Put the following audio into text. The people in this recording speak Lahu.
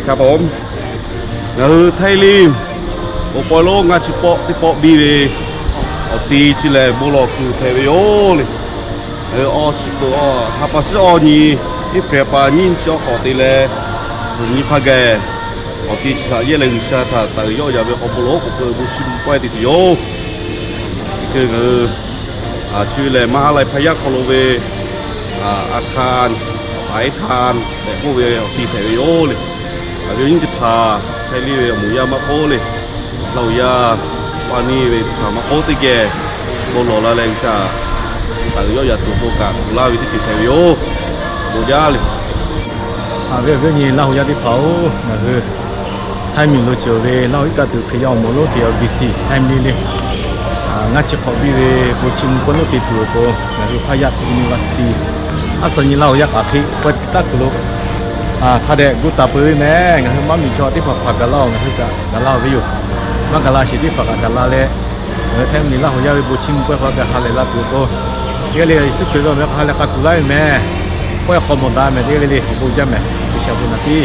Ka paˍ-oˬ, ngaˬ hui Htaiˇ liˇ awˬ pawehˇ lonˉ ngaˇ chi pawˆ teˇ pawˆ biˇ ve awˬ ti chi lehˬ bon lawˬ kuiˬ hpehꞈ ve yoˬ le. Ngaˬ hui awˬ shiˍ peuˬ, ha pa shiˉ awˬ nyi, April pa nyiˇ chi awˬ hk'awꞈ te leh suhˍ nyi hk'a gaˬ awˬ ti chi htaꞈ yehˇ leh G'uiˬsha htaꞈ taiˍ yawˆ yaꞈ ve awˬ bon lawˬ k'oˍ peuˬ bon shiˍ mvuh pawehˇ te tuˬ yoˬ. Teˇ hkui ngaˬ hui chi ve lehˬ มหาลัยพยัคฆ์ hk'aw lo ve อาคาร สายทาน tehꞈ k'oˆ ve awˬ ti hpehꞈ ve yoˬ le. Ngaˬ ve awˬ nyi teˇ hpaˍ Htaiˇ liˇ ve awˬ moˍ yaˇ maˇ k'oˆ le, Laˇ huˍ yaˇ paˇ neˇ ve teˇ hpaˍ maˇ k'oˆ teˇ geh bon lawˬ la leh G'uiˬsha taiˍ yawˆ yaꞈ tuˬ bon kaꞈ laˇ ve teˇ ceuˬ hpehꞈ ve yoˬ. Bon jaˇ le. Haꞈ ve awˬ viˉ awˬ nyi Laˇ huˍ yaˇ teˇ hpaˍ-oˬ, ngaˬ hui Htaiˇ miˬ lo ceuˬ ve Laˇ huˍ iˉ kaˆ tuˬ Hkriꞈ yaˇ awˬ moˍ lonˉ te awˬ B C Htaiˇ miˬ le, ngaˇ chi hk'awꞈ biˇ ve bon chi mvuh pawehˇ lonˉ te tuˬ awˬ pon ngaˬ hui Hpaˇ yaˇ University aˉ suhˍ nyi Laˇ huˍ yaˇ k'aꞈ hk'e pawehˇ tiꞈ taˇ kuiˬ lo hk'a dehꞈ gu taˍ peuˬ ve mehˍ. Ngaˬ hui maˇ miˬ chaw teˇ hpaˍ hpaˍ gaˬ la-oˬ, ngaˬ hui kaꞈ gaˬ la ve yoˬ. Maˇ gaˬ la sheˍ teˇ hpaˍ kaꞈ gaˬ la leh, ngaˬ hui Htaiˇ miˬ Laˇ huˍ yaˇ ve bon chi mvuh pawehˇ hk'a gaˬ ha lehˬ la tuˬ awˬ pon, teˇ g'aˇ le Yeˍsuˆ Hkriꞈ ve awˬ meh hk'aˬ ha lehˬ k'a kuˬ laˇ ve mehˍ. Pawehˇ hk'aw mawˬ daꞈ mehˍ, teˇ g'aˇ le le awˬ bon jaˇ mehˍ. G'uiˬsha bon naˍ piˇ.